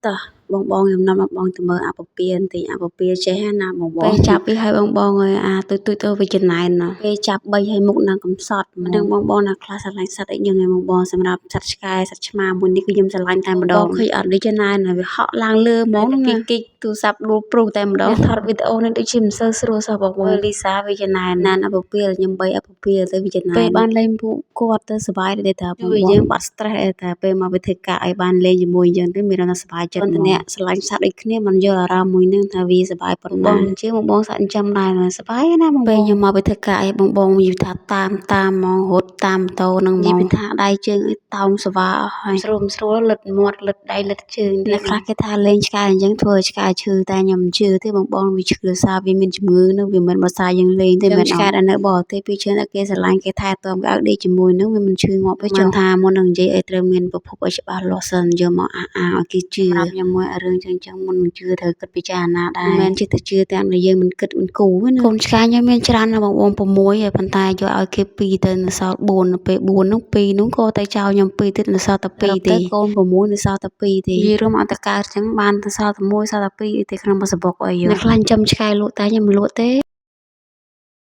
តោះបងបងខ្ញុំនាំបងទៅមើលអាពពាបន្តិចអាពពាចេះណាបងបងពេលចាប់វាឲ្យបងបងអើយអាទុយទុយទៅវាចំណែនណាពេលចាប់បីឲ្យមុខនឹងកំសត់មិនដឹងបងបងណាខ្លះស្រឡាញ់សត្វអីខ្ញុំឯងបងបងសម្រាប់សត្វឆ្កែសត្វឆ្មាមួយនេះគឺខ្ញុំស្រឡាញ់តែម្ដងឃើញអត់ដូចចំណែនវាហក់ឡើងលើហ្មងណាគិកទូរស័ព្ទដួលព្រុសតែម្ដងថតវីដេអូនេះដូចជាមិនសូវស្រួលសោះបងបងលីសាវាចំណែនណាអាពពាខ្ញុំបីអាពពាទៅវាចំណែនពេលបានលេងពួកគាត់ទៅសប្បាយដែរតាបងយើងបាត់ stress អីតែពេលមកវិធីការឲ្យបានលេងជាមួយអញ្ចឹងទៅមានអារម្មណ៍ថាសប្បាយចិត្តហ្មងអ្នកស្រឡាញ់សត្វដូចគ្នាមិនយល់អារម្មណ៍មួយនឹងថាវាសប្បាយប៉ុណ្ណាបងជឿបងបងសត្វចិញ្ចឹមដែរសប្បាយណាបងពេលខ្ញុំមកវិធីការឲ្យបងបងនិយាយថាតាមតាមហ្មងរត់តាមម៉ូតូនឹងហ្មងនិយាយថាដៃជើងឲ្យតោងសវ៉ាអស់ហើយស្រួលស្រួលលិតមាត់លិតដៃលិតជើងអ្នកខ្លះគេថាលេងឆ្កែអញ្ចឹងធ្វើឲ្យឆ្កែឈឺតែខ្ញុំមិនជឿទេបងបងវាឈឺដោយសារវាមានជំងឺនឹងវាមិនបើសារយើងលេងទេមែនឆ្កែដែលនៅបរទេសពីច្រើនតែគេស្រឡាញ់គេថែទាំគេឲ្យដេកជាមួយនឹងវាមិនឈឺងាប់ទេចង់ថាមុននឹងនិយាយឲ្យត្រូវមានប្រភពឲ្យច្បាស់លាស់សិនយកមកអះអាងឲ្យគេជឿសម្រាប់ខ្ញុំមួយរឿងចឹងចឹងមុននឹងជឿត្រូវគិតពិចារណាដែរមិនមែនជិះតែជឿតាមដែលយើងមិនគិតមិនគូណាកូនឆ្កែខ្ញុំមានច្រើនណាស់បងបង6ហើយប៉ុន្តែយកឲ្យគេ2ទៅនៅសល់4នៅពេល4នោះ2នោះក៏ទៅចោលខ្ញុំ2ទៀតនៅសល់តែ2ទេកូន6នៅសល់តែ2ទេនិយាយរួមអត់តកើតចឹងបានទៅសល់តែ1សល់តែ2ទេក្នុងមួយសបុកអីអ្នកខ្លះចិញ្ចឹមឆ្កែលក់តែខ្ញុំមិនលក់ទេ។